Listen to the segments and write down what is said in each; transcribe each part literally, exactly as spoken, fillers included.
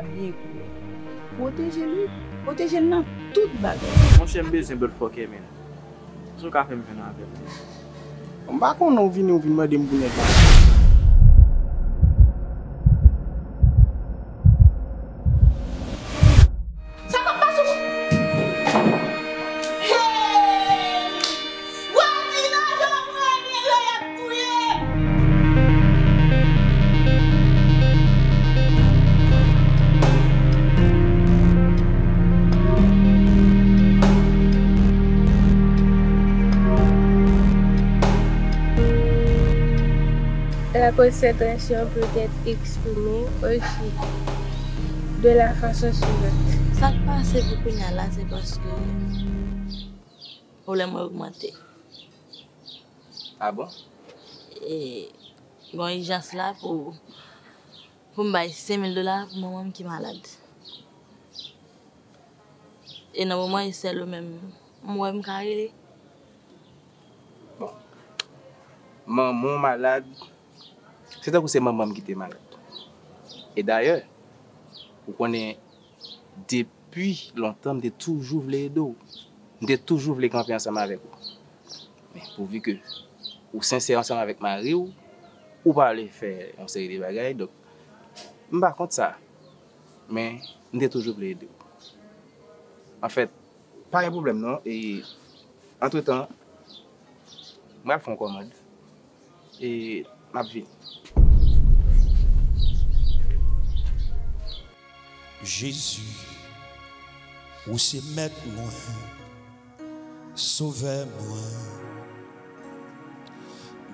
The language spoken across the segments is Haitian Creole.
Byen kouri. Pwoteje l, wi. Pwoteje l nan tout bagay. Monchè, m bezwen bèl fòkè, men. Èske w ka fè m jwenn avè l? M pa konnen, ou vini, ou vin mande m pou nèg la. Sa k ap pase w? Hey! Vwazinaj yo pran men yo, y ap touye m! La possession peut être exprimée aussi de la façon suivante. Sa k pase pou kounye a la, se paske pwoblèm mwen ogmante. Ah bon? E gen yon ijans la pou, pou m bay senk mil dola pou manman m ki malad. E nan moman e sèl ou menm m wè m ka rele. Bon. Manman w malad, se tankou se manman m ki te malad. E dayè, ou konnen, depi lontan, m te toujou vle ede w. M te toujou vle kanpe ansanm avèk ou. Men pouvi ke ou sensè ansanm avèk mari w, ou pa vle fè yon seri de bagay, donk, m pa kont sa. Men, m te toujou vle ede w. Anfèt, pa gen pwoblèm non. E, antretan, m pral fè yon kòmand. E, m ap vini. Jezi, ou se mèt mwen, sovè mwen.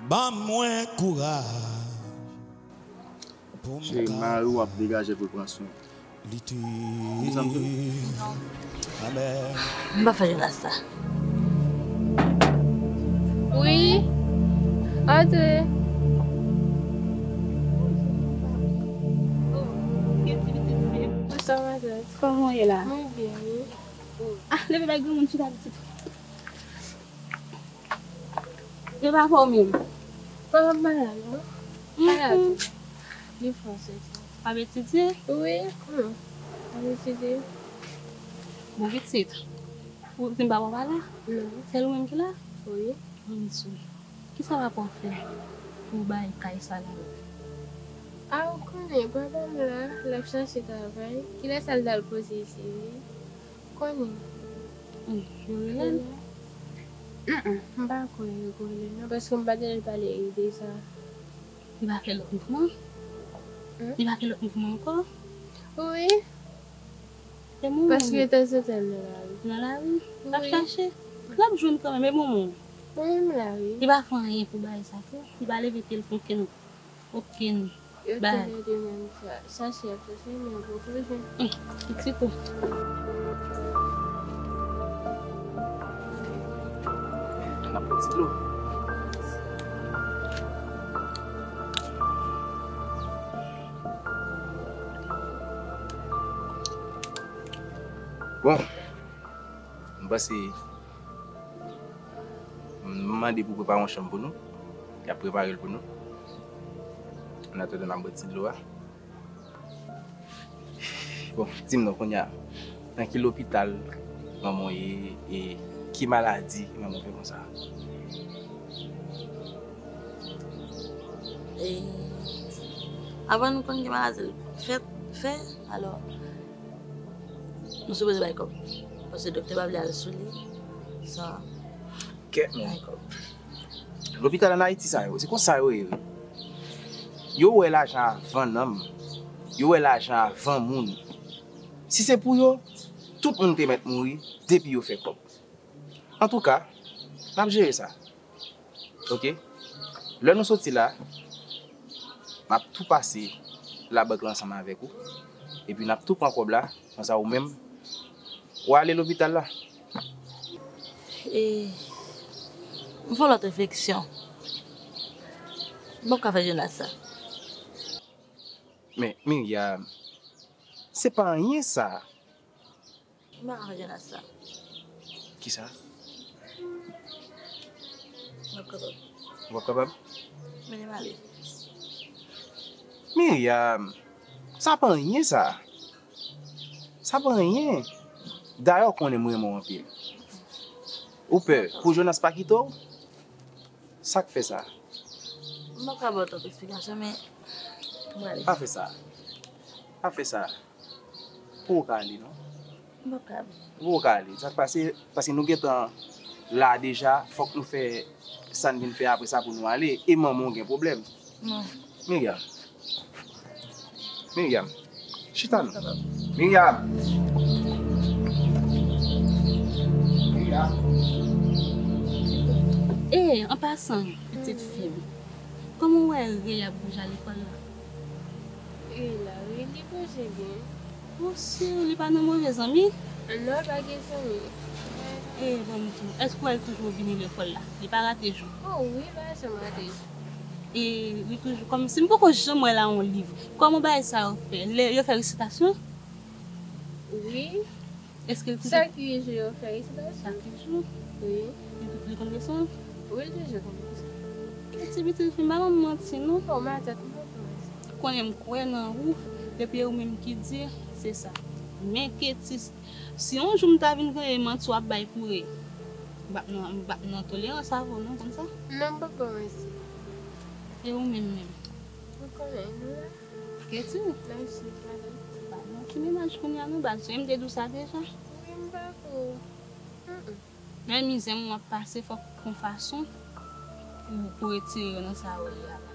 Ban mwen kouraj. Cheri, mari w ap degaje pou l pran swen w. Li te... Ou konn sa m di w? Amèn. M pa fè Jonas sa. Wi. Antre. Bonswa, matant. Kòman w ye la? Mwen byen, wi. Ah, leve bay granmoun chita pitit. E pa fò menm. Papa m malad, non? Malad. Li fò soti. W ap etidye? Wi. M ap etidye. Bon, pitit. Ou di m papa w pa la? Non. Sèl ou menm ki la? Wi. Ann di. Kisa papa w fè pou w bay kay sa la? A, ou konnen, papa m la, l ap chache travay. Kilès al dal poze isi, wi. Konnen. Hmm, yo rele l? Mm, mm, m pa kwè yo rele l non, paske m pa tande l pale ide sa. Li pa fè lòt mouvman? Hmm? Li pa fè lòt mouvman ankò? Wi. Se mouvman. Paske tanzantan l nan lari. Nan lari? L ap chache. L ap jwenn kanmenm, e mouvman. Mwen menm la, wi. Li pa fè anyen pou bagay sa tou. Li pa leve pye l fè okenn, okenn bagay. Yo toulède menm sa. Chache y ap chache, men yo poko jwenn. Hum, pitit ou. N ap pran ti dlo. Bon, m panse M mande pou prepare yon chanm pou nou. Y ap prepare l pou nou. An atandan, n ap bwè ti dlo a. Bon, di m non, kounye a, nan ki lopital manman w ye, e ki maladi manman w fè konsa? E, avan nou konn ki maladi l fè, fè, alò, nou sipoze bay kòb. Paske doktè pa vle al sou li san bay kòb. Lopital ann Ayiti sa yo, se konsa yo ye, wi. Yo wè lajan avan nanm. Yo wè lajan avan moun. Si se pou yo, tout moun te mèt mouri depi yo fè kòb. Antouka, n ap jere sa. Oke? Lè nou soti la, m ap tou pase labank la ansanm avèk ou. Epi n ap tou pran kòb la, konsa ou menm, w ale lopital la. E, m fè yon lòt refleksyon. M p ap ka fè Jonas sa. Men, Myriam, se pa anyen sa. M pa ka fè Jonas sa. Kisa? M p ap kapab. W p ap kapab? Mennen m ale. Myriam, sa pa anyen sa. Sa pa anyen. Dayè, w konnen m renmen w anpil. Ou pè pou Jonas pa kite w? Sa k fè sa? M p ap ka ba w twòp eksplikasyon, men m prale. Pa fè sa. Pa fè sa. Pou w ka ale, non? M p ap ka ale. Pou w ka ale. Sa k pase, paske nou gentan la deja, fòk nou fè sa n vin fè apre sa pou nou ale. E manman w gen pwoblèm. Non. Miriam. Miriam. Chita non. Miriam. Miriam. E, an pasan, pitit fi m, kòman w wè Rey ap bouje lekòl la? E, la, wi, li bouje byen. Ou si li pa nan move zanmi? Non, li pa gen zanmi. E, bon, m di w, èske w wè l toujou vini lekòl la? Li pa rate jou? O, wi, li pa janm rate jou. E li toujou, kòmsi m poko janm wè l a yon liv. Kòman bagay sa yo fè? Lè yo fè resitasyon? Wi. Èske l toujou? Chak jou yo fè resitasyon. Chak jou? Wi. Li, li konn leson? Wi, li toujou konn leson. Ti pitit fi m, pa ban m manti, non. O, matant, m konn leson. Konnen m kwè nan ou, depi e ou menm ki di, se sa. Men Keti, si yon jou m ta vin voye manti w ap bay pou Rey, m p ap nan, m p ap nan tolerans avè w non, konn sa? Non, m p ap ba w manti. E ou menm menm? Ou konnen, nou la. Keti? Nan sud la, wi. Ba, nan ki mennaj kounye a non, ba, se m te di w sa deja? Wi, m pa ko. Mm, mm. Men mizè m w ap pase, fòk w fè yon fason pou, pou retire yo nan sa w ye a la.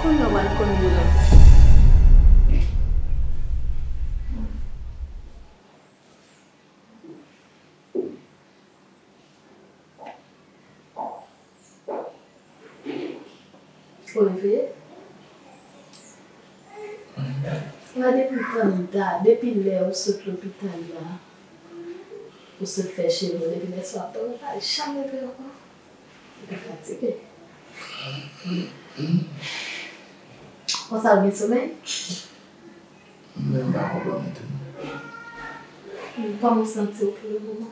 Kounye a w al konn yo nan. Ou reveye? La depi tanda, depi lè ou sot lopital la, ou sot fè cheve w, depi lè sa w ap dòmi, ou pa janm reveye ankò. Ou te fatige. Konsa ou gen somèy? Mwen pa konprann tou. Kòman w santi w pou le moman?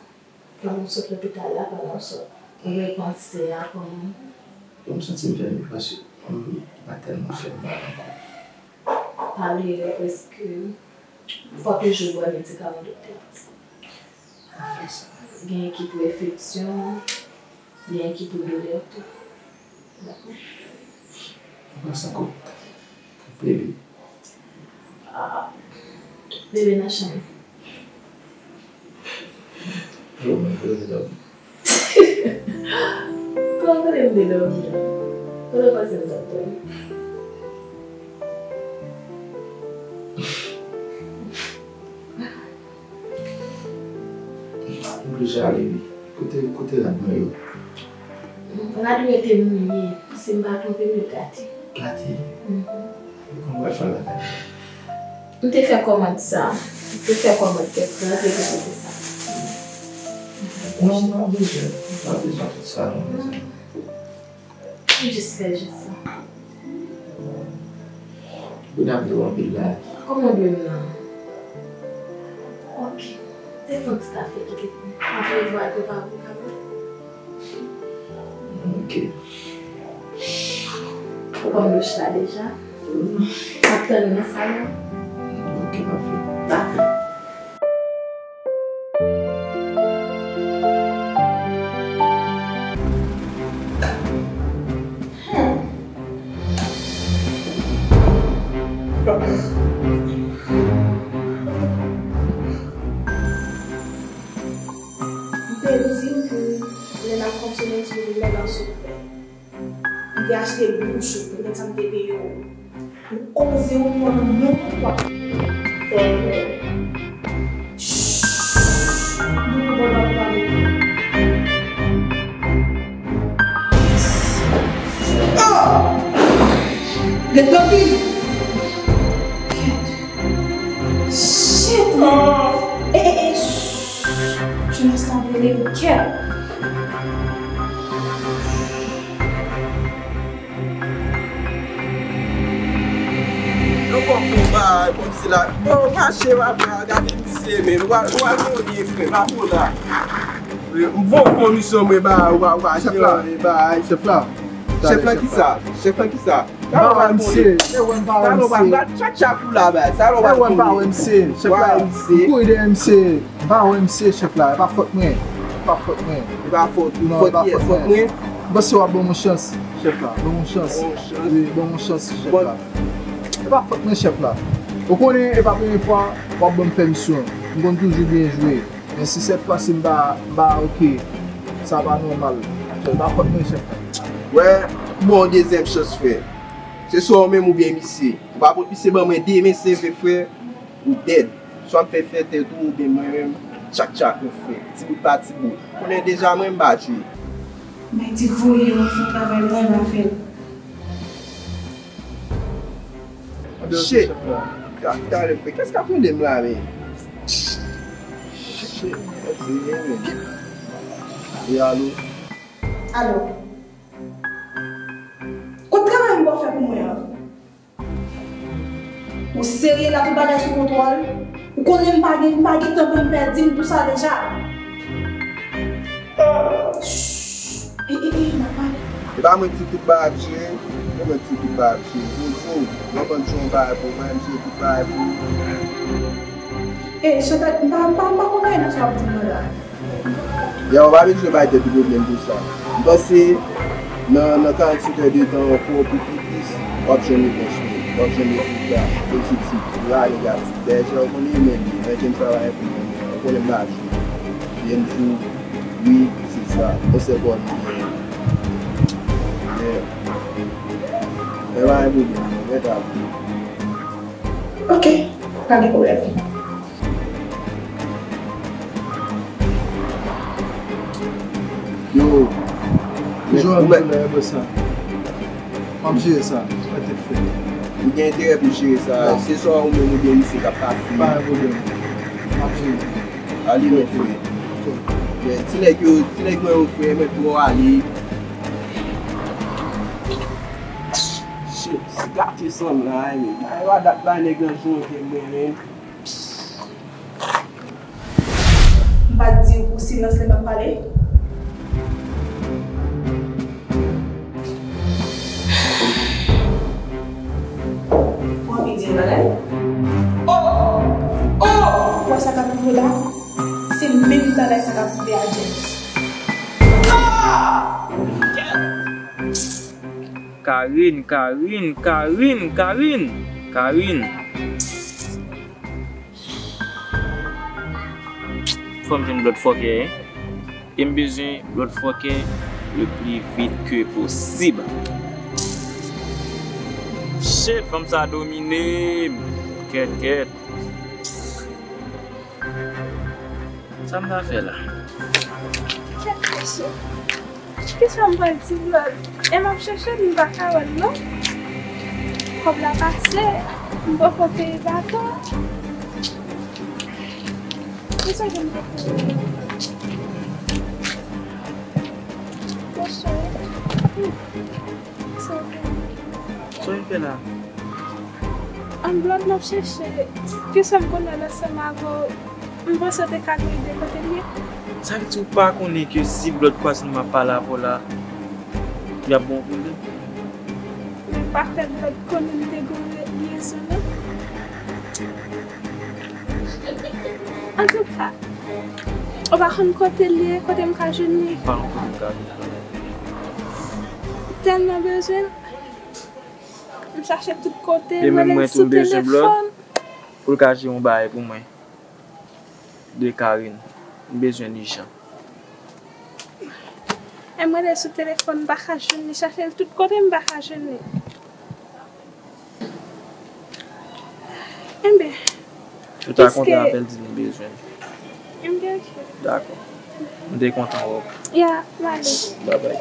Pandan w sot lopital la, pandan w sot repanse a, kòman? Bon, m santi m fè mye paske m pa tèlman fè m mal ankò. Pa bliye prèske fò toujou bwè medikaman doktè a. Genyen ki pou enfeksyon, genyen ki pou doulè tou. Dakò. An pasan kot, kot bebe? Ah, bebe nan chanm. Yo, mwen kote te dòmi. Kòman kote m te dòmi? Kote w panse m t ap dòmi? M oblije ale wi. Kote, kote rad mwen yo? Rad ou yo te mouye. Si m pa twonpe m, yo gate. Gate? Mhm. E kòman w pral fè l lakay mwen? M te fè kòmand sa. M te fè kòmand kèk rad epi m te sa. Non, m pa bezwen. M pa bezwen tout sa non, mezanmi. M jis fè jès sa. Kounye a m dwe anpil la. Kòman w dwe m nan? Ok. Te fè yon ti kafe kite pou m. M ap leve al prepare pou m ka pran. Ok. Ou konn douch la deja? M ap tann ou nan salon. Ok, pafè. Pafè. Hmm. M te di w ke lè n ap konsome ti bebe lè nan sou. M te achte bouch ou, men sa m te peye w. Ou oze w pran non w ap fè. Shh! Nou bon nan pale. Ah! Lè tanpi! Kèt! Silans la rele m kè. Yo pran fon bagay kòmsi la. Bon, mache, w ap gade misye, men w a, w a konnen, frè, m ap la. M vo komisyon mwen ba, w a, w a, chèf la, ba, chèf la. Chèf la ki sa? Chèf la ki sa? Sa nou pa konnen. Sa nou pa konnen. Tchatcha pou la, ba. Sa nou pa konnen. Chèf la, m kouri dèyè misye. M pa wè misye, chèf la, e pa fòt mwen. E pa fòt mwen. E pa fòt ou. Non, e pa fòt mwen. Fòt kiyès? Fòt mwen? M panse w ap ban m yon chans, chèf la. Ban m yon chans. Ban w yon chans. Wi, ban m yon chans, chèf la. E pa fòt mwen, chèf la. Ou konnen, e pa premye fwa w ap ban m fè misyon. M konn toujou byen jwe. Men si sèt fwa si m pa, m pa oke, sa pa nòmal. E pa fòt mwen, chèf la. Wè, m ba w yon dezyèm chans, frè. Se swa ou menm oubyen misye. Ou pa pot misye ban mwen de men seve, frè. Ou dèd. Swa m fè fè tèt ou oubyen mwen menm, tchak tchak nou fè. Ti bout pa ti bout. Konnen deja mwen m pa jwe. Mwen di voye mwen fè travay mwen m a fè l. Shit! Ta- Talè frè, kès k ap rele m la men? Shit! E alo? Alo? Kot travay m ba w fè pou mwen an? Ou serye la, tout bagay sou kontwòl? Ou konnen m pa gen, m pa gen tan pou m pèdi, m di w sa deja. Shh. E, e, e, m ap pale. E pa mwen ki di tout bagay ap jere, e mwen ki di tout bagay ap jere. Jojo, mwen konn jwe yon bagay pou mwen, m jere tout bagay pou ou. E, Chantal, m pa, m pa, m pa konprann nan sa w ap di m nan la. Ya, w pa bezwen bay tèt ou pwoblèm pou sa. M panse nan, nan karannsenk è de tan ankò, pou pi plis, w ap jwenn repons mwen. W ap jwenn rezilta pozitif la, negatif. Dèyè, jan w konnen men li, nan jan m travay pou mwen, w konnen m pa jwe. Byen jou, wi, se sa. Yon sèl pòl li genyen. Men, men pa gen pwoblèm, non, mwen ta. Ok, pa gen pwoblèm. Yo, men, ou mèt. M ap jere sa, mete fè. Ou gen enterè pou jere sa, se swa ou menm oubyen misye k ap pase. Pa gen pwoblèm. M ap jere. Ale, men, frè. Men, ti nèg yo, ti nèg mwen yo, frè, mwen twò ale. Shit, si gate sanm la, men. Ay, wa dat bay nèg nan jon ke mwen, men. M pa t di w pou silans lè m ap pale? Ou anvi di yon bagay? Oh! Oh! Ou wè sa k ap rive la? Se menm bagay sa k ap rive a James. Ah! Karine, Karine, Karine, Karine, Karine. Fò m jwenn lòt fòkè, hein? E m bezwen lòt fòkè le pli vit ke posib. Shit, fanm sa domine m. Kèt, kèt. Sa m ta fè la? Kèt mesye. Kisa m pral di Blòd? E m ap chèche l, m pa ka wè l non. Kòb la pase, m poko peye baton. Kisa ke m poko peye? Monchè. Sa w vin fè la? An Blòd m ap chèche. Kisa m konnen ansanm avè w? M panse w te ka gen ide kote l ye. Sa vle di ou pa konnen ke si Blòd kwaze m ap pale avè w la, y ap gen yon pwoblèm? Men pa fè Blòd konnen m te gen yon lyezon non. Antouka, ou pa konn kote l ye, kote m ka jwenn li? Pa konn kote m ka jwenn li. Tèlman bezwen l. M chache tout kote, m rele l sou telefòn. Pou l ka jere yon bagay pou mwen. De Karine. M bezwen l ijan. E m rele l sou telefòn, m pa ka jwenn li. Chache l tout kote, m pa ka jwenn li. Enben, ou ta kontan apèl di m bezwen. M gen chè. Dakò. M te kontan wè w. Ya, m ale. Babay.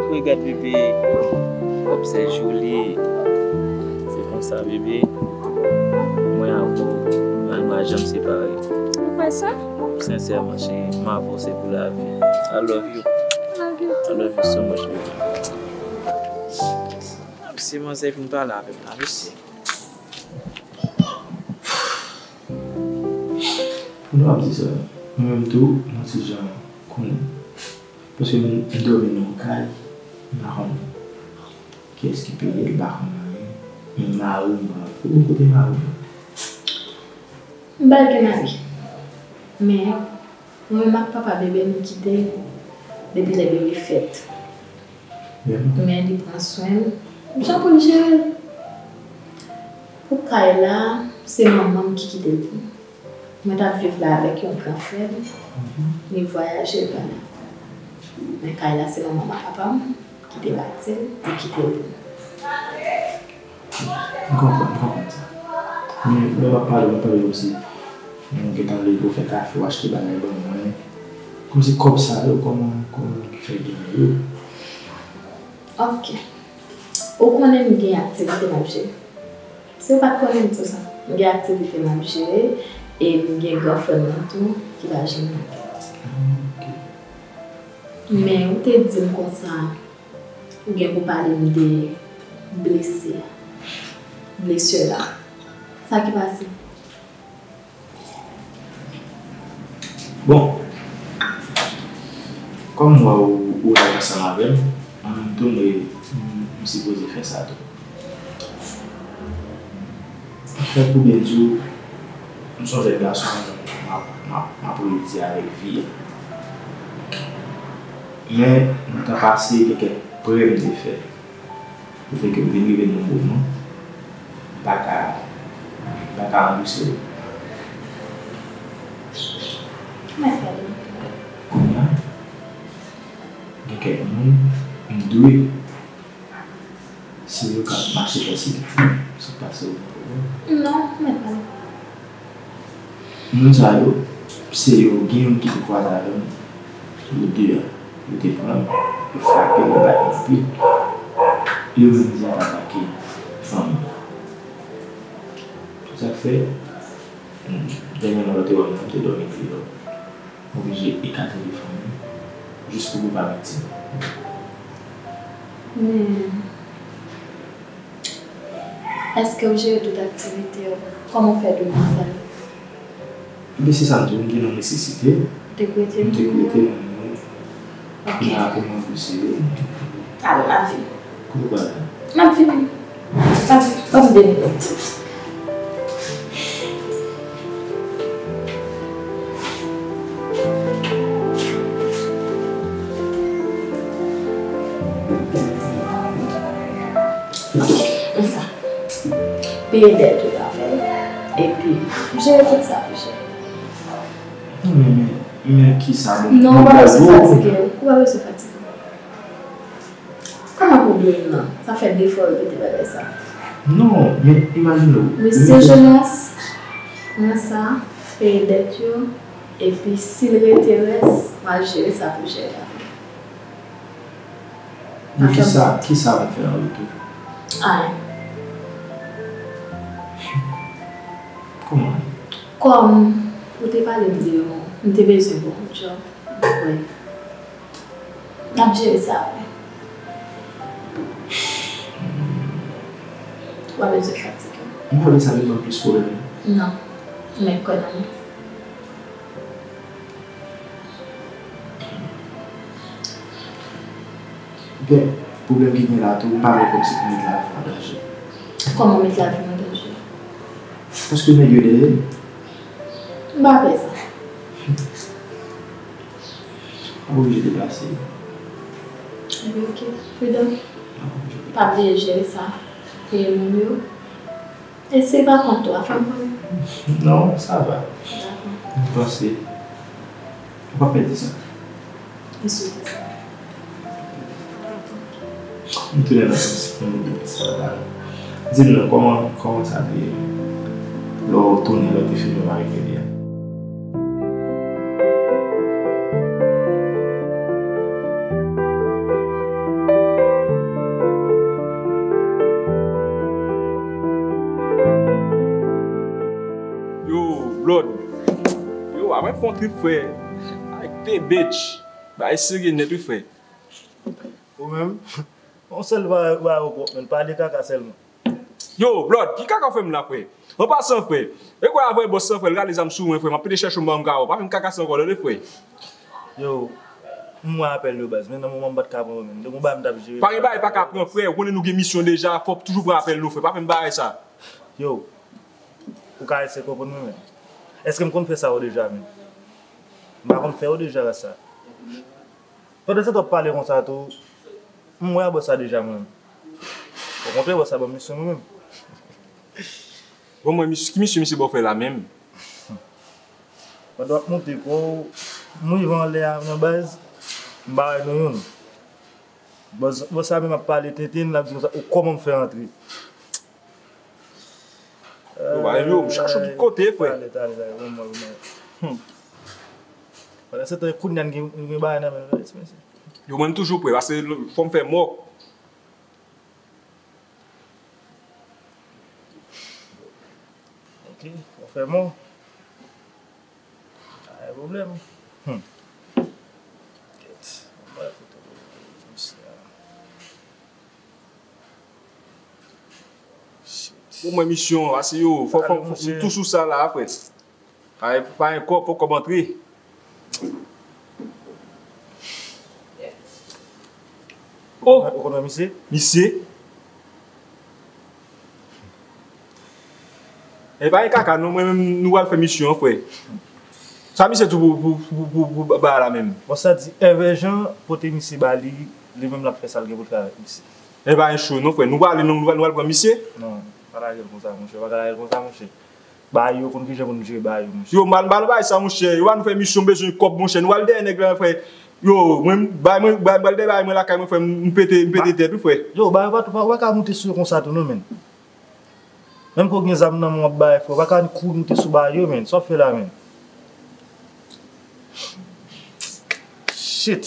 Regard bebe, kòb sè joli. Se konsa. Sa, bebe, mwen avè w, nou pa janm separe. Ou kwè sa? Sensèman, cheri, m avè w se pou lavi. I love you. Love you too. I love you so much, baby. Ah, si manzè vin pale avè m la, mesye. Pou nou ap di sa, mwen menm tou, mwen ti jan konnen. Paske m, m dòmi nan yon kay, m pa konn kiyès ki peye l, m pa konn anyen. Men mari m, mwen, ou kote mari m? M pa gen mari. Men, mwen menm ak papa bebe, nou kite depi lè bebe fèt. Vrèman? Men li pran swen l, jan pou l jere l. Pou kay la, se manman m ki kite l pou m. Mwen t ap viv la avèk yon gran frè m. Mhm. Li vwayaje, l pa la. Men kay la, se manman m ak papa m ki te bati l, li kite l pou m. M konprann, m konprann sa. Men lè w ap pale, w ap pale kòmsi, m gentan leve, w fè kafe, w achte bagay ban mwen. Kòmsi kòb sa yo, kòman, kòman ki fè genyen yo? Ok. Ou konnen m gen aktivite m ap jere. Si w pa t konnen m di w sa, m gen aktivite m ap jere, e m gen gran frè m nan tou ki pa janm nan. Ah, ok. Men ou te di m konsa, ou gen pou pale m de blese a. Blesi la. Sa ki pase? Bon, kòm m wè w, ou la ansanm avè m, mwen menm tou, m, m, m sipoze fè sa tou. Anfèt, pou byen di w, m se yon jèn gason, m ap, m ap, m ap redi avèk vi a. Men, nan tan pase, gen kèk prè m te fè. Ki fè ke m vin rive nan yon moman, m pa ka, m pa ka ranbouse yo. Mwen fè li. Kounye a, gen kèk moun, m dwe, se yo k ap mache fè sirkile. Sa k pase yo? Non, mwen fè li. Moun sa yo, se yo, gen youn ki te kwaze avè m, yo de a, yo te pran m, yo frape m, yo bat m anpil. Yo menm di y ap atake fanmi an. Se sa k fè, dènyèman lè w te wè m nan, m te dòmi deyò. M oblije ekate de fanmi, jis pou m pa viktim. Men, èske w jere tout aktivite w? Kòman w fè dwe konsa? Ebyen, se sa m di w, m te nan nesesite. Ou te prete moun yo? M te prete moun yo. Ok. Kounye a, pou mwen, pou se yo. Alò, n ap vini. Kote w pral la? N ap vini. N ap vini. Ban m de minit. Ok, men sa. Peye dèt ou ta fè. Epi, jere tout sa pou jere. Non, men, men, men kisa, bon, non, ou pa bezwen fatige. Ou pa bezwen fatige. Kòman pwoblèm nan? Sa fè de fwa w repete bagay sa. Non, men imajine w. Mesye Jonas, pran sa, peye dèt yo, epi si l rete rès, w a jere sa pou jere la. Men kisa, kisa pou m fè an retou? Anyen. Kòman? Kòm ou te pale m de yon, m te bezwen pou yon djòb. Wi. N ap jere sa apre. Ou pa bezwen fatige. M pa vle sa vin ban m plis pwoblèm. Non. M mèt kwè nan mwen. Gen pwoblèm ki gen la tou, m pa vle kòmsi pou met lavi m an danje. Kòman met lavi m an danje? Paske nèg yo dèyè m. M pa pè sa. M ap oblije deplase. Ebyen, ok. Pridan. M ap oblije deplase. Pa bliye jere sa. Peye moun yo. E si pa kont ou a, fè m konnen. Non, sa va. Dakò. M panse ou p ap pèdi sa. M swete sa. M tounen nan sans pou nou gen sa la. Di m non, kòman, kòman sa te ye lè w tounen, lè w te fini yon mari kredi a? Blood. Yo, a mwen fè yon trip, frè. Arrête, bitch. Bagay serye nèt, wi, frè. Ou menm? Yon sèl bagay, bagay ou pwòp, menn. Pale kaka sèlman. Yo, Blood, ki kaka w fè m la, frè? An pasan, frè. E kwè avè bòs lan, frè, l rale zam sou mwen, frè. M ap pete chèche yon ba m ka wè. Pa fè m kaka sa ankò, tande, frè. Yo, m wè apèl yo, baz, men nan moman m pa t ka pran yo, menn. Depi yon bagay m t ap jere. Pa gen bagay pa ka pran, frè. Ou konnen nou gen misyon deja, fò w toujou pran apèl nou, frè. Pa fè m bagay sa. Yo, ou ka eseye konprann mwen, menn. Èske m konn fè sa yo deja, menn? M pa konn fè yo deja, ras sa. Pandan se tan w ap pale konsa tou, m wè a bòs sa deja, mwen menm. Okontrè, bòs sa ban m misyon, mwen menm. Bon, mwen, mis-, ki misyon misye ba w fè la menm? Pandan w ap monte kò w, m rive anlè a nan baz, m pa wè nou youn. Bòs, bòs sa menm ap pale tenten, l ap di konsa, ou kòman m fè antre? Yo, ba, yo, m chache w tout kote, frè. Talè, talè, talè, bon, bon, bon. Hmm. Pandan se tan, kounye a n gen, n gen bagay nan men nou, mesye. Yo, mwen, m toujou prè, paske fò m fè mò. Ok, fò fè mò. Pa gen pwoblèm. Hmm. Kèt. Mwen ba foto misye a. Shit. Bon, mwen misyon, ase yo, fò, fò, fò, m tou sou sa la, frè. Pa, pa gen kòb, fò kòb antre. Oh! Ou konn wè misye? Misye? E pa gen kaka, non, mwen menm, nou pral fè misyon an, frè. Sa misye di w pou, pou, pou, pou, pou ba la menm? Bon, sa di, Èvè Jan pote misye ba li, li menm l ap fè sa l gen pou l fè avèk misye. E pa gen cho, non, frè. Nou prale, non, nou pral, nou pral pran misye? Non, pa lage l konsa, monchè. Pa ka lage l konsa, monchè. Bagay yo, konn kijan pou nou jere bagay yo, monchè. Yo, m pa, m pa nan bagay sa, monchè. Yo ba nou fè misyon, m bezwen kòb, monchè. Nou al dèyè nèg la, frè. Yo, mwen, bay mwen, bay, bay dèyè bagay mwen lakay mwen, frè. M pete, m pete tèt, wi, frè. Yo, bagay pa, pa, ou pa ka monte sou yo konsa tou, non, menn. Menm ke w gen zam nan men w ap bay, frè, ou pa ka kouri monte sou bagay yo, menn. Sa w ap fè la, menn? Shit.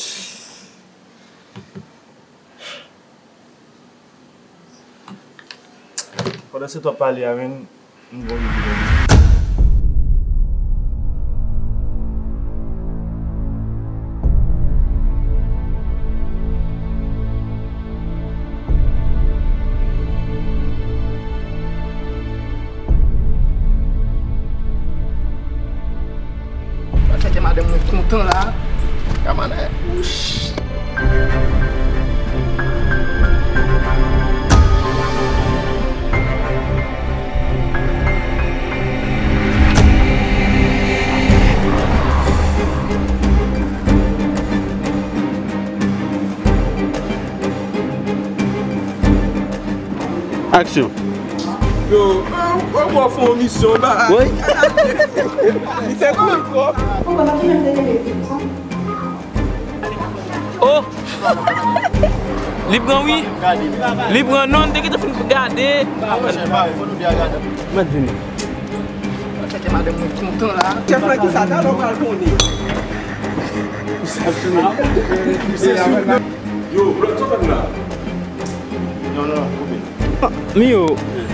Pandan se tan w ap pale a, menn, m gon ide. Sa fè kè madanm mwen kontan la. Kamanè, wouch. Aksyon. Yo, yo, yo, fè yon misyon, ba. Wi. Li fè kouri twòp. Oh! Li pran, wi. Li pran, non, n te gentan fin gade. Mwen vini. Fè kè madanm mwen kontan la. Chèf la ki sa, talè w pral konnen. Yo, Blood, sa w fè m la? Non, non, non, koupe. Mi yo,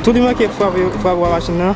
tou li manke frape, frape machin nan.